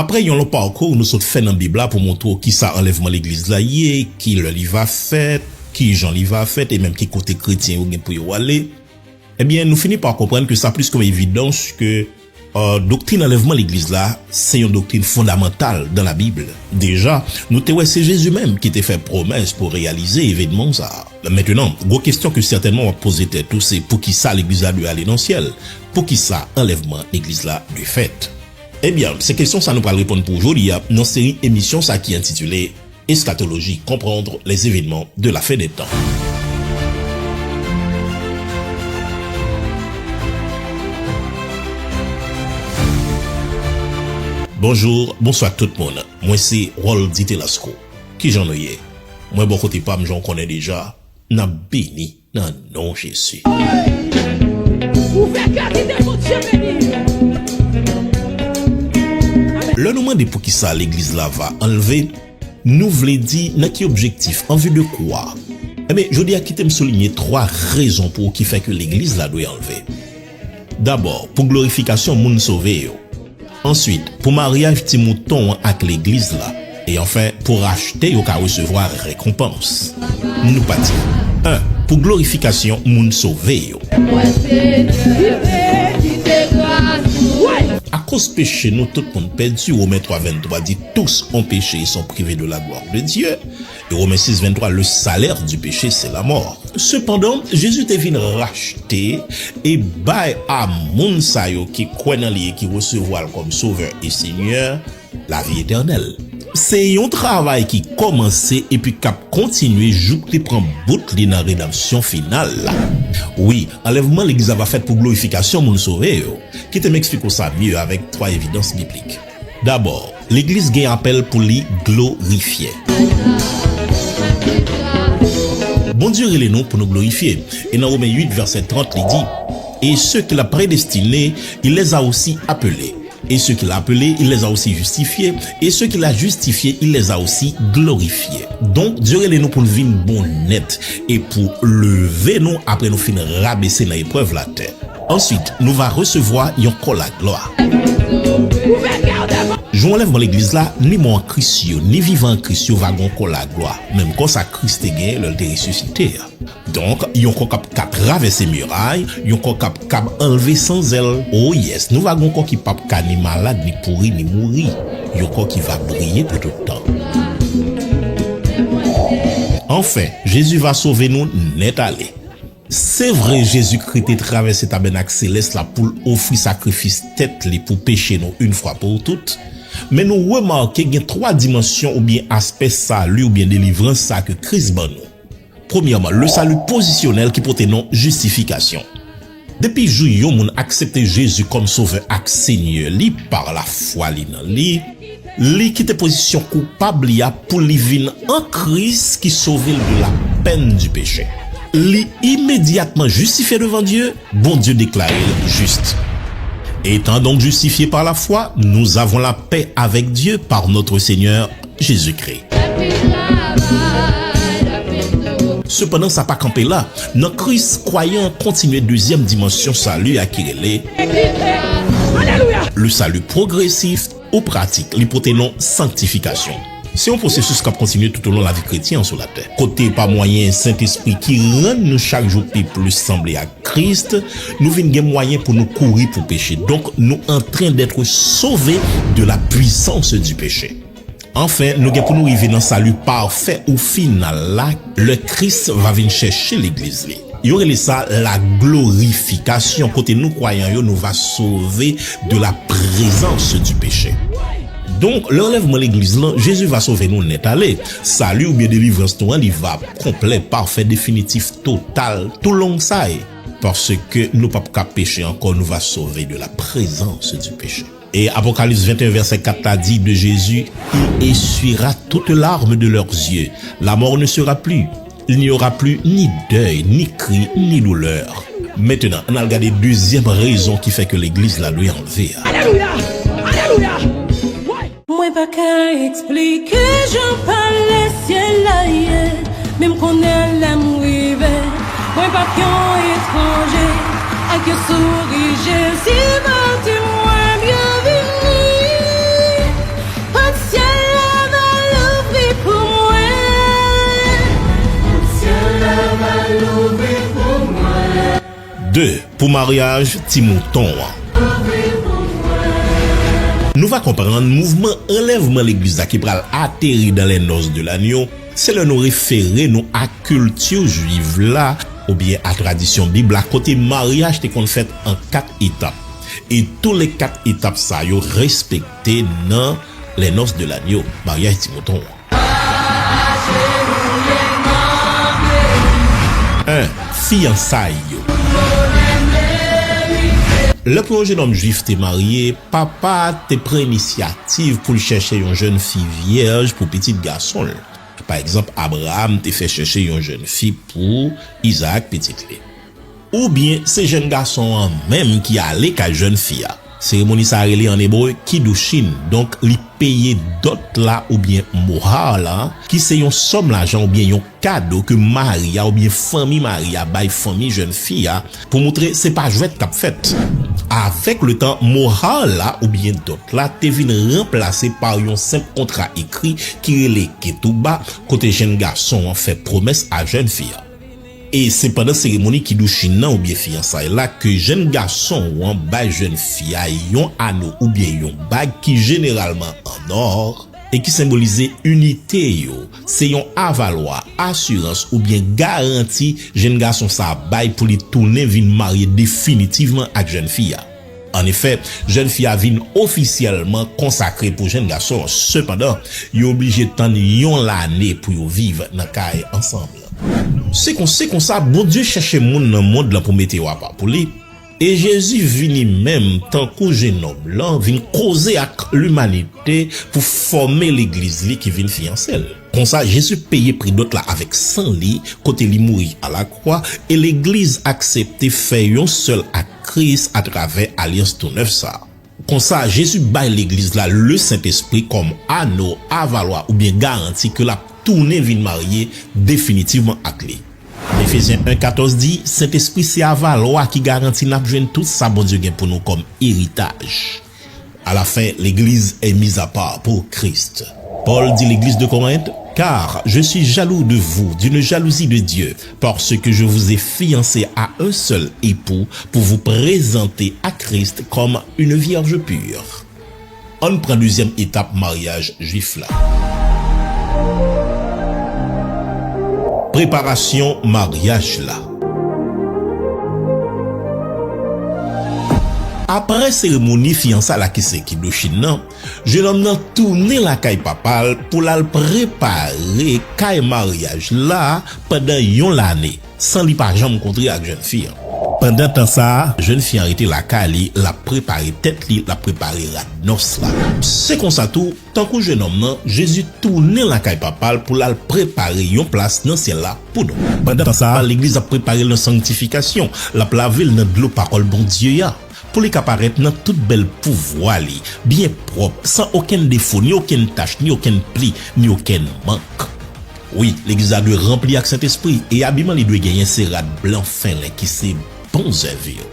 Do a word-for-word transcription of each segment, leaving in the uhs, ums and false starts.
Apre yon lon pakou nou sot fè nan Bib la pou montre w kisa anlèvman legliz la ye, ki lè li va fèt, kijan li va fèt, e menm ki kote kretyen yo gen pou yo ale, ebyen, nou fini pa konprann ke sa plis kòm evidans ke, euh, doktrin anlèvman legliz la, se yon doktrin fondamantal dans la Bible. Deja, nou te wè se Jezi menm ki te fè pwomès pou reyalize evènman sa a. Mentenan, gwo kesyon ke sètènman w ap poze tèt ou, se poukisa legliz la dwe ale nan syèl? Poukisa anlèvman legliz la dwe fèt? Ebyen, se kesyon sa nou pral reponn pou jodi a nan seri emisyon sa ki entitile Eschatologie, comprendre les événements de la fin des temps. Bonjou, bonswa tout moun. Mwen se Roldy Telasco. Kijan nou ye? Mwen bò kote pa m, jan w konnen deja, n ap beni nan non Jezi. Ouvè kè, kite Bondye beni. Lè nou mande poukisa legliz la va anlve, nou vle di nan ki objektif, en vue de quoi? Ebyen, jodi a kite m soulinye twa rezon pou ki fè ke legliz la dwe anlve. Dabò, pou glorifikasyon moun sove yo. Answit, pou maryaj ti mouton an ak legliz la. E anfen, pou rachte yo ka resevwa rekonpans. Nou pati. En, pou glorifikasyon moun sove yo. Akoz peche nou tout moun pèdi, Women twa venntwa di, tous ont péché et sont privés de la gloire de Dieu. E Women sis venntwa, le salaire du péché, c'est la mort. Sepandan, Jezi te vin rachte e bay a moun sa yo ki kwè nan li e ki resevwa l kòm Sovè e Senyè, lavi etènèl. Se yon travay ki kòmanse epi k ap kontinye jouk li pran bout li nan redanmsyon final la. Wi, anlèvman legliz la va fèt pou glorifikasyon moun sove yo. Kite m eksplike w sa mye avèk twa evidans biblik. Dabò, legliz gen apèl pou li glorifye. Bondye rele nou pou nou glorifye. E nan Women uit, vèsè trant, li di, et ceux qu'il a prédestinés, il les a aussi appelés. Et ceux qu'il a appelés, il les a aussi justifiés. Et ceux qu'il a justifiés, il les a aussi glorifiés. Donk, Dye rele nou pou n vin bon nèt e pou leve nou apre nou fin rabese nan eprèv latè. Answit, nou va resevwa yon kò laglwa. Jou anlèvman legliz la, ni mò an Kris yo, ni vivan an Kris yo va gen yon kò laglwa, menm kò sa Kris te genyen lè l te resisite a. Donk, yon kò k ap ka travèse miray, yon kò k ap kab anlve san zèl. Oh yes, nou va gen yon kò ki p ap ka ni malad, ni pouri, ni mouri. Yon kò ki va briye pou tout tan. Anfen, Jezi va sove nou nèt ale. Se vre, Jezikri te travèse tabènak selès la pou l ofri sakrifis tèt li pou peche nou yon fwa pou tout, men nou remake gen twa dimansyon oubyen aspè sali oubyen delivrans sa ke Kris ban nou. Premyèman, le salut posisyonèl ki pote non jistifikasyon. Depi jou yon moun aksepte Jezi kòm Sovè ak Senyè li pa lafwa li nan li, li kite pozisyon koupab li a pou li vin an Kris ki sove l de la pèn di peche. Li imedyatman jistifye devan Dye, Bondye deklare l jis. Étant donc justifiés par la foi, nous avons la paix avec Dieu par notre Seigneur Jésus-Christ. Sepandan, sa pa kanpe la. Nan Kris, kwayan an kontinye dezyèm dimansyon sali a ki rele le salut progressif ou pratique. Li pote non sanktifikasyon. Se yon pwosesis k ap kontinye toutolon lavi kretyen an sou latè. Kote pa mwayen Sentespri ki rann nou chak jou pi plis sanble ak Kris, nou vin gen mwayen pou nou kouri pou peche. Donk, nou en train d'être sauvés de la puissance du péché. Anfen, nou gen pou nou rive nan sali pafè ou final la, lè Kris va vin chèche legliz li. Yo rele sa la glorifikasyon, kote nou kwayan yo, nou va sove de la présence du péché. Donk, lè anlèvman legliz lan, Jezi va sove nou nèt ale. Sali oubyen delivrans nou an, li va konplè, pafè, definitif, total, toulong sa ye. Paske nou p ap ka peche ankò, nou va sove de la présence du péché. E Apokalips venteyen vèsè kat la di de Jezi, il essuiera toute larme de leurs yeux. La mort ne sera plus. Il n'y aura plus ni deuil, ni cri, ni douleur. Mentenan, ann al gade dezyèm rezon ki fè ke legliz la dwe anlve a. Alelouya! Alelouya! Mwen pa ka eksplike jan palè syèl la ye, men m konnen lè m rive, mwen p ap yon etranje. Ak yon souri, Jezi va di mwen byenvini. De, pou maryaj ti mouton an. Nou va konprann mouvman anlèvman legliz la ki pral ateri dans les noces de l'agneau, se lè nou refere nou a kilti jwif la oubyen a tradisyon Bib la kote maryaj te konn fèt an kat etap. E tou le kat etap sa yo respekte nan les noces de l'agneau, maryaj ti mouton an. En, fiyansay yo. Lè pou yon jenòm jwif te marye, papa a te pran inisyativ pou l chèche yon jèn fi vyèj pou pitit gason l. Pa egzanp, Abraram te fè chèche yon jèn fi pou Izaak, pitit li. Oubyen se jèn gason an menm ki ale kay jèn fi a. Seremoni sa a rele ann ebre kidushin, donk li peye dòt la oubyen mohar la, ki se yon sòm lajan oubyen yon kado ke mari a oubyen fanmi mari a bay fanmi jèn fi a pou moutre se pa jwèt k ap fèt. Avèk letan, mohar la oubyen dòt la te vin ranplase pa yon senp kontra ekri ki rele ketouba, kote jèn gason an fè pwomès a jèn fi a. E se pandan seremoni kidushin nan oubyen fiyansay la ke jèn gason an bay jèn fi a yon ano oubyen yon bag ki jeneralman an nò e ki senbolize inite yo. Se yon avalwa, asirans oubyen garanti jèn gason sa a bay pou li tounen vin marye definitivman ak jèn fi a. Annefè, jèn fi a vin ofisyèlman konsakre pou jèn gason an. Sepandan, yo oblije tann yon lane pou yo viv nan kay ansanm. Se kon, se konsa, Bondye chèche moun nan mond lan pou mete yo apa pou li. E Jezi vini menm tankou jennonm lan, vin koze ak limanite pou fòme legliz li ki vin fiyanse l. Konsa, Jezi peye pri dòt la avèk san li, kote li mouri alakwa, e legliz aksepte fè yon sèl ak Kris atravè alyans tou nèf sa a. Konsa, Jezi bay legliz la Lesentespri kòm ano, avalwa oubyen garanti ke l ap tounen vin marye definitivman ak li. Efezyen en katòz di, Sentespri se avalwa ki garanti n ap jwenn tout sa Bondye gen pou nou kòm eritaj. Alafen, legliz est mise à part pour Christ. Pòl di legliz de Korent, Car je suis jaloux de vous d'une jalousie de Dieu, parce que je vous ai fiancés à un seul époux, pour vous présenter à Christ comme une vierge pure. Ann pran dezyèm etap maryaj jwif la. Preparasyon maryaj la. Apre seremoni fiyansay la ki se kidushin nan, jenòm nan tounen lakay papa l pou l al prepare kay maryaj la pandan yon lane, san li pa janm kontre ak jèn fi an. Pandan tan sa a, jèn fi an rete lakay li, l ap prepare tèt li, l ap prepare rad nòs la. Se konsa tou, tankou jenòm nan, Jezi tounen lakay papa l pou l al prepare yon plas nan syèl la pou nou. Pandan tan sa a, legliz ap prepare l nan sanktifikasyon, l ap lave l nan dlo pawòl Bondye a, pou li ka parèt nan tout bèl pouvwa li, byen pwòp, san okenn defo, ni okenn tach, ni okenn pli, ni okenn mank. Wi, legliz la dwe ranpli ak Sentespri, e abiman li dwe genyen se rad blan fen len ki se bon zèv yo.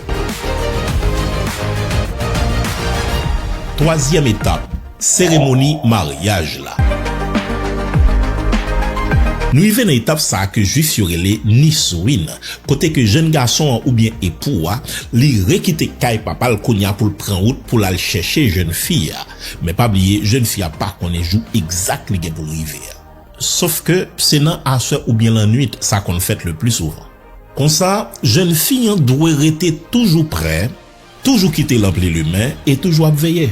Twazyèm etap, seremoni maryaj la. Nou rive nan etap sa a ke Jwif yo rele nisouin, kote ke jèn gason an oubyen epou a, li rekite kay papa l kounye a pou l pran wout pou l al chèche jèn fi a. Men pa bliye, jèn fi a pa konnen jou egzak li gen pou l rive a. Sòf ke se nan aswè oubyen lannwit sa konn fèt le pli souvan. Konsa, jèn fi an dwe rete toujou prè, toujou kite lanp li limen e toujou ap veye.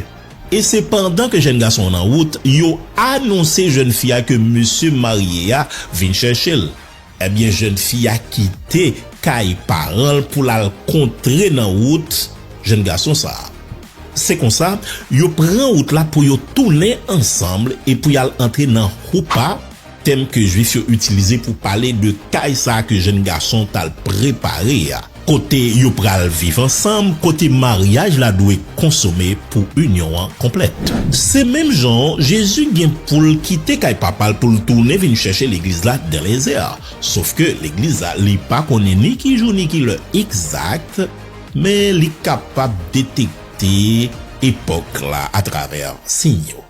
E se pandan ke jèn gason an nan wout, yo anonse jèn fi a ke mesye marye a vin chèche l. Ebyen, jèn fi a kite kay paran l pou l al kontre nan wout jèn gason sa a. Se konsa, yo pran wout la pou yo tounen ansanm e pou y al antre nan houpa, tèm ke Jwif yo itilize pou pale de kay sa a ke jèn gason t al prepare a, kote yo pral viv ansanm, kote maryaj la dwe konsome pou inyon an konplèt. Se menm jan an, Jezi gen pou l kite kay papa l pou l tounen vin chèche legliz la dans les airs. Sòf ke legliz la, li pa konnen ni ki jou ni ki lè egzak, men li kapab detekte epòk la atravè siy yo.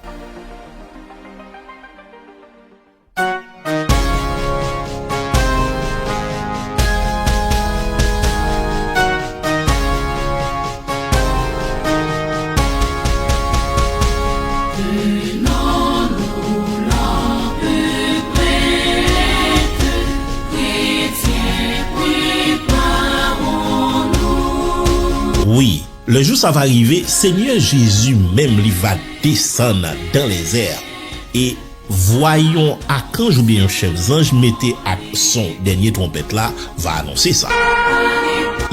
Wi, le jou sa va rive, Senyè Jezi menm li va desann dan lèzè, e vwa yon akanj oubyen yon chèf zanj mete ak son dènye twonpèt la va anonse sa.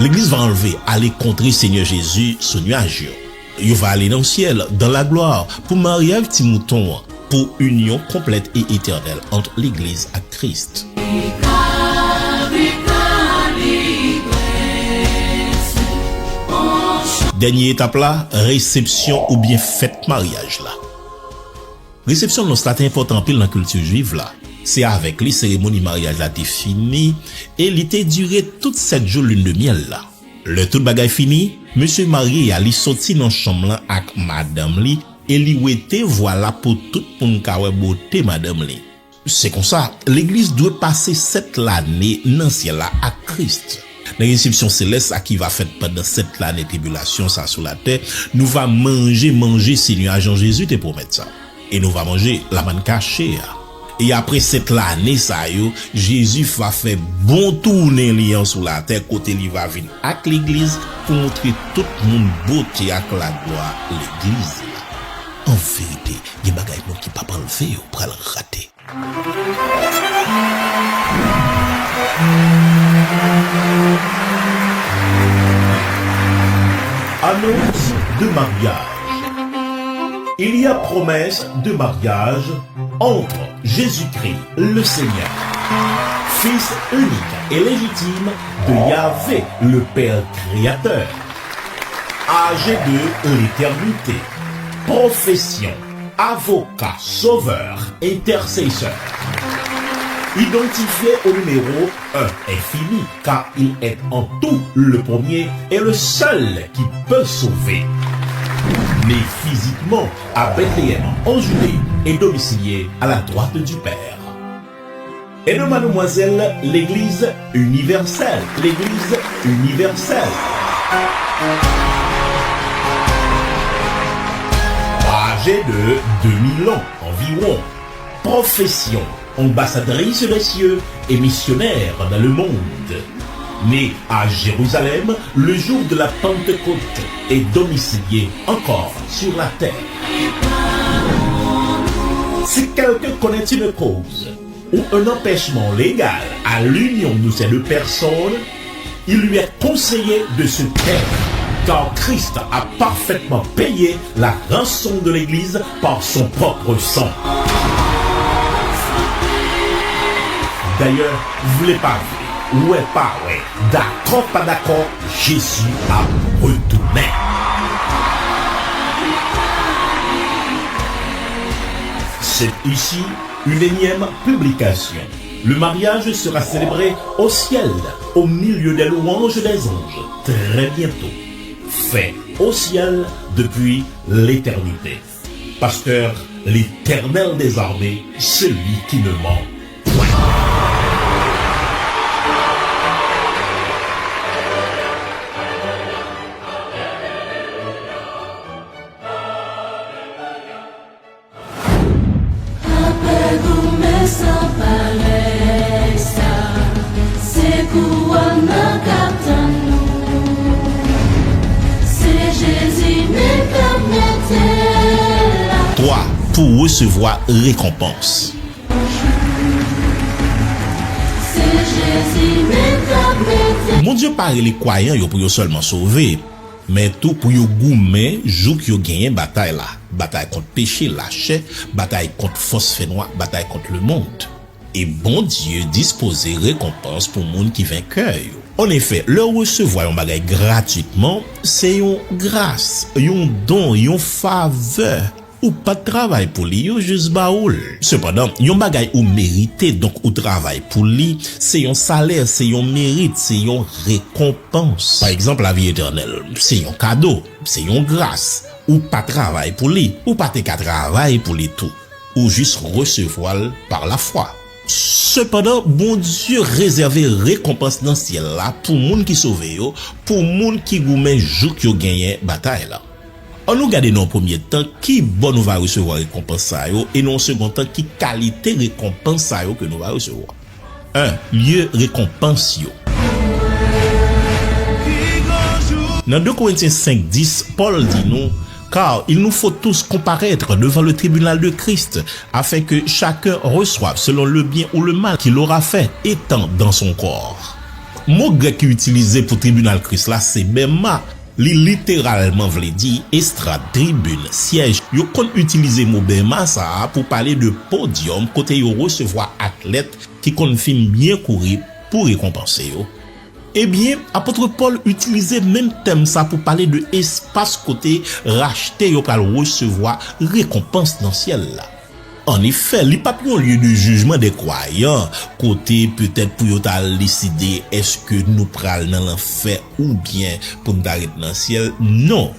Legliz va anlve ale kontre Senyè Jezi sou nyaj yo. Yo va ale nan syèl, dan laglwa, pou maryaj ti mouton an, pou inyon konplèt e etènèl ant Legliz ak Kris. Dènye etap la, resepsyon oubyen fèt maryaj la. Resepsyon nòs la te enpòtan anpil nan kilti jwiv la. Se avèk li seremoni maryaj la te fini e li te dire tout sèt jou lin de myèl la. Lè tout bagay fini, mesye marye a li soti nan chanm lan ak madanm li e li wete vwal la pou tout moun ka wè bote madanm li. Se konsa, Legliz dwe pase sèt lane nan syèl la ak Kris. Nan resepsyon selès sa ki va fèt pandan sèt lane tribilasyon sa sou latè, nou va manje manje Senyè a jan Jezi te pwomèt sa. E nou va manje lamann kache a. E apre sèt lane sa yo, Jezi va fè bon tounen li an sou latè kote li va vin ak Legliz pou montre tout moun bote ak laglwa Legliz la. An verite, gen bagay moun ki p ap anlve yo pral rate. Annonce de mariage. Il y a promesse de mariage entre Jésus-Christ, le Seigneur, Fils unique et légitime de Yahvé, le Père créateur, âgé de l'éternité, profession, avocat, sauveur, intercesseur. Identifié au numéro un infini, car il est en tout le premier et le seul qui peut sauver. Né physiquement à Bethléem en Judée et domicilié à la droite du Père. Et de mademoiselle, l'Église universelle, l'Église universelle. Âgée de deux mille ans environ. Profession, ambassadrice des cieux et missionnaire dans le monde. Née à Jérusalem le jour de la Pentecôte et domiciliée encore sur la terre. Si quelqu'un connaît une cause ou un empêchement légal à l'union de ces deux personnes, il lui est conseillé de se taire, car Christ a parfaitement payé la rançon de l'Église par son propre sang. Dayè, vle pa vle, wè pa wè, dakò pa dakò, Jezi ap retounen. C'est ici une énième publication. Le mariage sera célébré au ciel, au milieu des louanges des anges, très bientôt. Fait au ciel depuis l'éternité. Pasteur, l'Éternel des armées, celui qui ne ment point. Apre goumen san parèy sa, se kouwòn nan k ap tann nou. Se Jezi menm k ap mete l la. Twa, pou resevwa rekonpans. Se Jezi menm k ap mete. Bondye pa rele kwayan yo pou yo sèlman sove. Men tou pou yo goumen jouk yo genyen batay la, batay kont peche, lachè, batay kont fòs fènwa, batay kont lemonn. E Bondye dispoze rekonpans pou moun ki venkè yo. Annefè, lè w resevwa yon bagay gratwitman, se yon gras, yon don, yon favè. Ou pa t travay pou li, yo jis ba ou l. Sepandan, yon bagay ou merite, donk ou travay pou li, se yon salè, se yon merit, se yon rekonpans. Pa egzanp, lavi etènèl, se yon kado, se yon gras. Ou pa travay pou li, ou pa te ka travay pou li tou. Ou jis resevwa l pa lafwa. Sepandan, Bondye rezève rekonpans nan syèl la pou moun ki sove yo, pou moun ki goumen jouk yo genyen batay la. Ann nou gade nan yon premye tan ki bò nou va resevwa rekonpans sa yo e nan yon segond tan ki kalite rekonpans sa yo ke nou va resevwa. En, lye rekonpans yo. Nan de Korentyen senk dis, Pòl di nou, Car il nous faut tous comparaître devant le tribunal de Christ, afin que chacun reçoive selon le bien ou le mal qu'il aura fait, étant dans son corps. Mo grèk ki itilize pou tribinal Kris la se bema. Li literalman vle di estrad, tribin, syèj. Yo konn itilize mo bema sa a pou pale de podyòm kote yo resevwa atlèt ki konn fin byen kouri pou rekonpanse yo. Ebyen, apot Pòl itilize menm tèm sa pou pale de espas kote rachte yo pral resevwa rekonpans nan syèl la. Annefè, li p ap yon lye de jijman dè kwayan, kote petèt pou yo ta al deside èske nou pral nan lanfè oubyen pou n ta ret nan syèl. Non.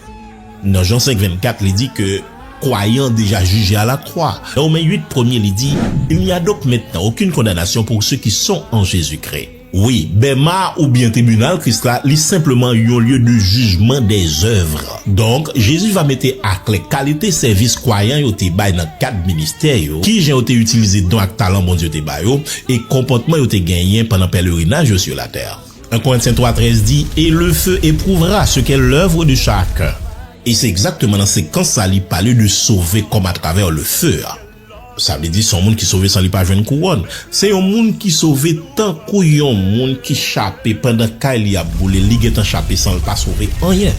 Nan Jan senk vennkat, li di ke kwayan deja jije a la kwa. Nan Women uit premye, li di, Il n'y a donc maintenant aucune condamnation pour ceux qui sont en Jésus-Christ. Wi, bema oubyen tribinal Kris la, li senpleman yon lye de jijman dè zèv. Donk, Jezi va mete aklè kalite sèvis kwayan yo te bay nan kad ministè yo, kijan yo te itilize don ak talan Bondye te ba yo, e konpòtman yo te genyen pandan pèlerinaj yo sou latè. En Korentyen twa trèz di, Et le feu éprouvera ce qu'est l'œuvre de chacun. E se egzakteman nan sekans sa li pale de sove kòm atravè le feu a. Sa vle di se yon moun ki sove san li pa jwenn kouwòn. Se yon moun ki sove tankou yon moun ki chape pandan kay li ap boule, li gentan chape san l pa sove anyen.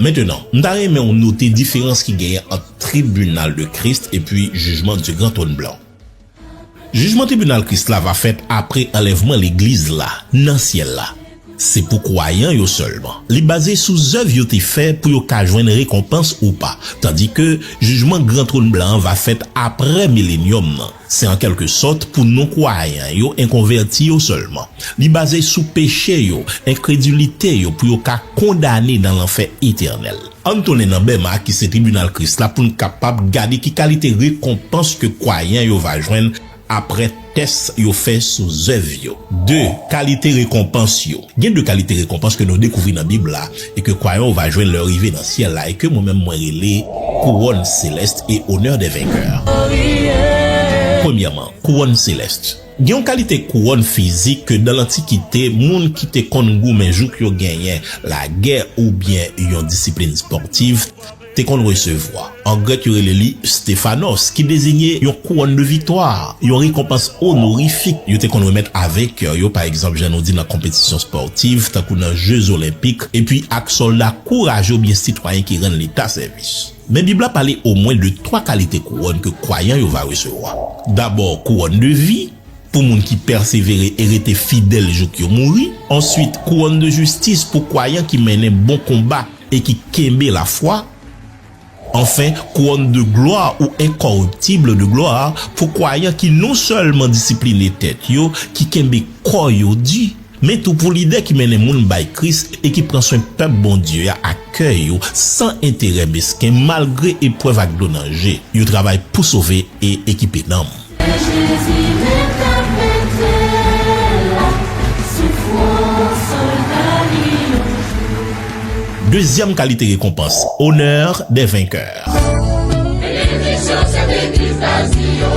Mentenan, m ta renmen w note diferans ki genyen ant tribinal de Christ epi jijman du grand trône blanc. Jijman tribinal Kris la va fèt apre anlèvman legliz la nan syèl la. Se pou kwayan yo sèlman. Li baze sou zèv yo te fè pou yo ka jwenn rekonpans ou pa, tandike jijman gran twòn blan an va fèt apre milenyòm nan. Se an kèlke sòt pou non-kwayan yo, enkonvèti yo sèlman. Li baze sou peche yo, enkredilite yo pou yo ka kondane nan lanfè etènèl. Ann tounen nan bema ki se tribinal Kris la pou n kapab gade ki kalite rekonpans ke kwayan yo va jwenn apre tès yo fè sou zèv yo. De kalite rekonpans yo. Gen de kalite rekonpans ke nou dekouvri nan Bib la e ke kwayan yo va jwenn lè yo rive nan syèl la e ke mwen menm mwen rele kouwòn selès e onè dè venkè. Premyèman, kouwòn selès. Gen yon kalite kouwòn fizik ke nan lantikite, moun ki te konn goumen jouk yo genyen lagè oubyen yon disiplin espòtif te konn resevwa. An grèk, yo rele li Stephanos, ki deziye yon kouwòn de viktwa, yon rekonpans onorifik yo te konn remèt a venkè yo, pa egzanp, jan nou di nan konpetisyon espòtif, tankou nan Je Zolenpik, epi ak sòlda kouraje oubyen sitwayen ki rann Leta sèvis. Men Bib la pale omwen de twa kalite kouwòn ke kwayan yo va resevwa. Dabò, kouwòn de vi, pou moun ki pèsevere e rete fidèl jouk yo mouri. Answit, kouwòn de jistis pou kwayan ki mennen bon konba e ki kenbe lafwa. Anfen, kouwòn de glwa ou enkoriptib de glwa pou kwayan ki non sèlman disipline tèt yo, ki kenbe kò yo di, men tou pou lidè ki mennen moun bay Kris e ki pran swen pèp Bondye a ak kè yo, san enterè mesken, malgre eprèv ak dlo nan je. Yo travay pou sove e ekipe nanm. Jezi menm k ap mete la sou fwon sòlda li yo. Dezyèm kalite rekonpans, onè dè venkè. Benediksyon se legliz Dazi yo.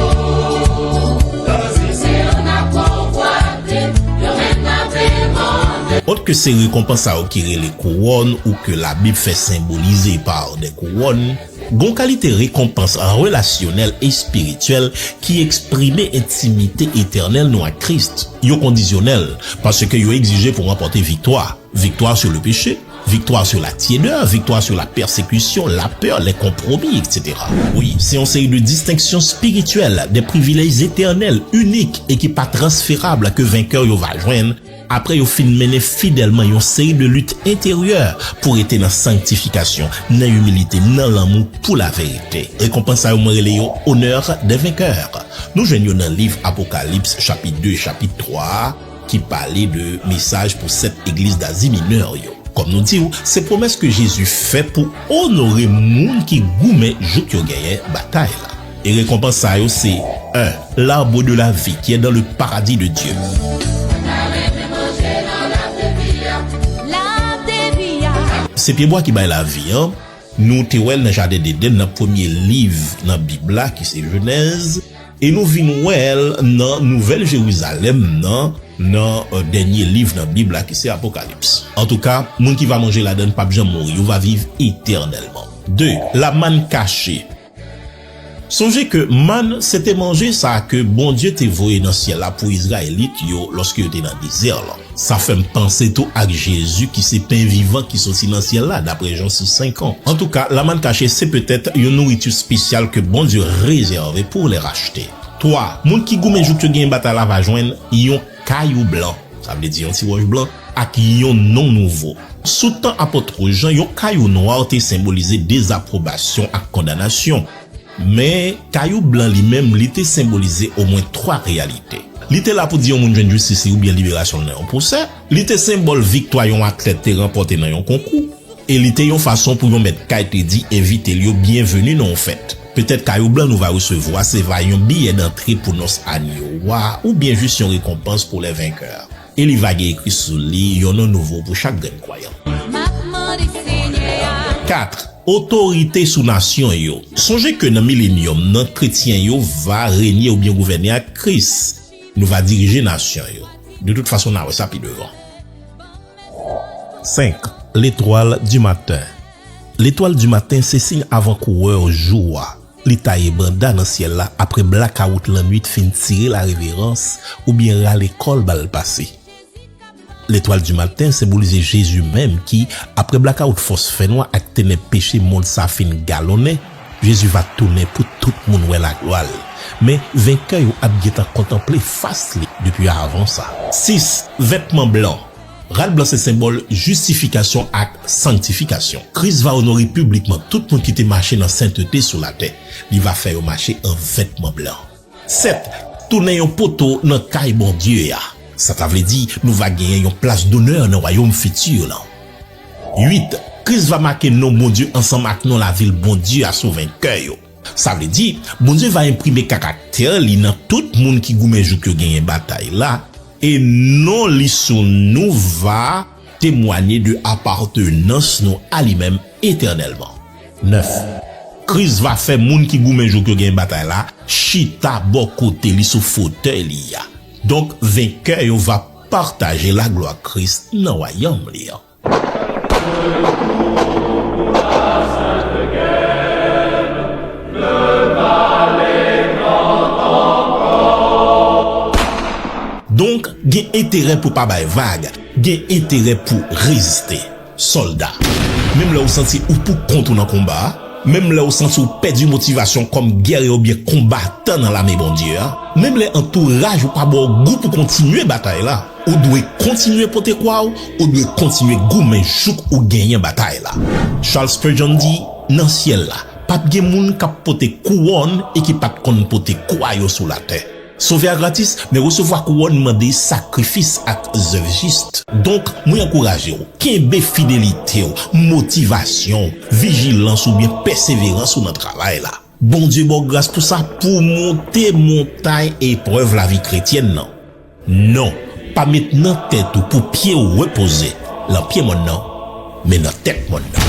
Se yo n ap konvwate, yo menm n ap demande. Ot ke se rekonpans sa yo ki rele kouwòn ou ke Labib fè senbolize pa de kouwòn, gon kalite rekonpans relasyonèl e espirityèl ki eksprime entimite etènèl nou ak Kris. Yo kondisyonèl, paske yo egzije pou ranpòte viktwa. Victoire sur le péché, victoire sur la tiédeur, victoire sur la persécution, la peur, les compromis, et cetera. Wi, se yon seri de distenksyon espirityèl, de privilèj etènèl, inik e ki pa transferab ke venkè yo va jwenn apre yo fin mennen fidèlman yon seri de lit enteryè pou rete nan sanktifikasyon, nan imilite, nan lanmou pou laverite. Rekonpans sa yo mwen rele yo onè dè venkè. Nou jwenn yo nan liv Apokalips chapit de e chapit twa a, ki pale de mesaj pou sèt egliz Dazi Minè yo. Kòm nou di w, se pwomès ke Jezi fè pou onore moun ki goumen jouk yo genyen batay la. E rekonpans sa yo se, en, l'arbre de la vie qui est dans le paradis de Dieu. Se pyebwa ki bay lavi an, nou te wè l nan jaden Edenn nan premye liv nan Bib la ki se Jenèz, e nou vin wè l nan Nouvèl Jerizalèm nan nan, euh, dènye liv nan Bib la, ki se Apokalips. Antouka, moun ki va manje ladan l p ap janm mouri, yo va viv etènèlman. De, lamàn kache. Sonje ke màn se te manje sa a ke Bondye te voye nan syèl la pou Izrayelit yo lòske yo te nan dezè lan. Sa fè m panse tou ak Jezi ki se pen vivan ki soti nan syèl la, daprè Jan sis senk lan. Antouka, lamàn kache se petèt yon nouriti espesyal ke Bondye rezève pou les rachetés. Twa, moun ki goumen jouk yo genyen batay la va jwenn yon kayou blan, sa vle di yon ti wòch blan, ak yon non nouvo. Sou tan apot Jan, yon kayou nwa te senbolize dezapwobasyon ak kondanasyon. Men, kayou blan li menm, li te senbolize omwen twa reyalite. Li te la pou di yon moun jwenn jistis li oubyen liberasyon l nan yon pwosè. Li te senbòl viktwa yon atlèt te ranpòte nan yon konkou. E li te yon fason pou yon mèt kay te di envite l yo byenveni nan yon fèt. Petèt kayou blan nou va resevwa se va yon biyè dantre pou nòs ane wa oubyen jis yon rekonpans pou les vainqueurs. E li va gen ekri sou li yon non nouvo pou chak grenn kwayan. M ap mande Senyè a. Kat, otorite sou nasyon yo. Sonje ke nan milenyòm nan, kretyen yo va renye oubyen gouvène ak Kris. Nou va dirije nasyon yo. De tout fason, n a wè sa pi devan. Senk, letwal di maten. Letwal di maten se siy avankouyè jou a. Li taye banda nan syèl la apre blakawout lannwit fin tire lareverans oubyen rale kò l ba l pase. Letwal di maten senbolize Jezi menm ki, apre blakawout fòs fènwa ak tenèb peche mond sa fin galonnen, Jezi va tounen pou tout moun wè laglwa l. Men, venkè yo ap gentan kontanple fas li depi avan sa. Sis, vètman blan. Rad blan se senbòl jistifikasyon ak sanktifikasyon. Kris va onore piblikman tout moun ki te mache nan sentete sou latè. Li va fè yo mache an vètman blan. Sèt, tounen yon poto nan kay Bondye a. Sa ta vle di, nou va genyen yon plas donè nan wayòm fiti lan. Uit, Kris va make non Bondye ansanm ak non lavil Bondye a sou venkè yo. Sa vle di, Bondye va enprime karaktè li nan tout moun ki goumen jouk yo genyen batay la, e non li sou nou va temwanye de apartenans nou a li menm etènèlman. Nèf, Kris va fè moun ki goumen jouk yo genyen batay la chita bò kote li sou fotèy li a. Donk, venkè yo va pataje laglwa Kris nan wayòm li an. Donk, gen enterè pou pa bay vag, gen enterè pou reziste. Sòlda, menm lè w santi ou pou kont ou nan konba a, menm lè w santi w pèdi motivasyon kòm gèrye oubyen konbatan nan lame Bondye a, menm lè antouraj ou pa ba w gou pou kontinye batay la, ou dwe kontinye pote kwa w, ou dwe kontinye goumen jouk ou genyen batay la. Charles Spurgeon di, nan syèl la, p ap gen moun k ap pote kouwòn e ki pa t konn pote kwa yo sou latè. Sove a gratis, men resevwa kouwòn mande sakrifis ak zèv jis. Donk, mwen ankouraje w, kenbe fidelite w, motivasyon w, vijilans oubyen pèseverans ou nan travay la. Bondye ba w gras pou sa, pou w monte montay eprèv lavi kretyèn nan. Non, pa met nan tèt ou pou pye w repoze lan pye mòn nan, men nan tèt mòn nan.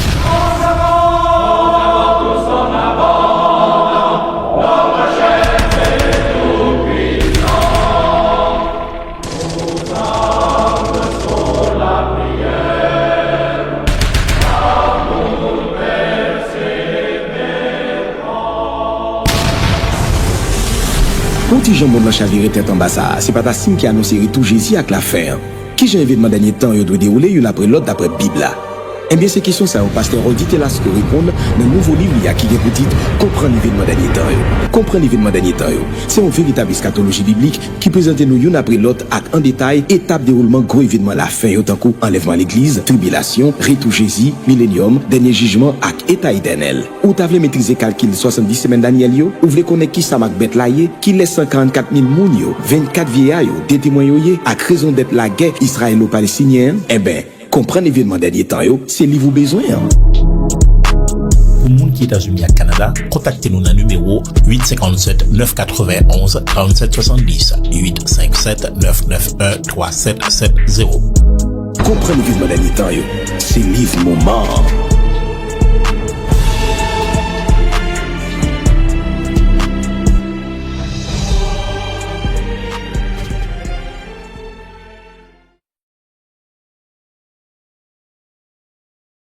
Pou ti jan mond lan chavire tèt anba sa a, se pa ta siy ki anonse retou Jezi ak lafen an? Ki jan evènman dènye tan yo dwe dewoule youn apre lòt dapre Bib la? Ebyen, se kesyon sa yo pastè Roddy Telasco reponn nan nouvo liv li a ki gen pou tit Konprann evènman dènye tan yo. Konprann evènman dènye tan yo se yon veritab eskatoloji biblik ki prezante nou youn apre lòt ak an detay etap dewoulman gwo evènman lafen yo, tankou anlèvman legliz, tribilasyon, retou Jezi, milenyòm, dènye jijman ak eta etènèl. Ou ta vle metrize kalkil swasanndis semèn Danyèl yo? Ou vle konnen kisa mak bèt la ye? Kilès san karannkat mil moun yo, vennkat vyeya yo, de temwen yo ye, ak rezondèt lagè izrayelo-palestinyen an? Enben, Konprann evènman dènye tan yo se liv ou bezwen an. Pou moun ki Etazini ak Kanada, kontakte nou nan nimewo uit senkannsèt nèf katrevenn onz karanntsèt swasanndis, uit senk sèt nèf nèf en twa sèt sèt zewo. Konprann evènman dènye tan yo se liv moman an.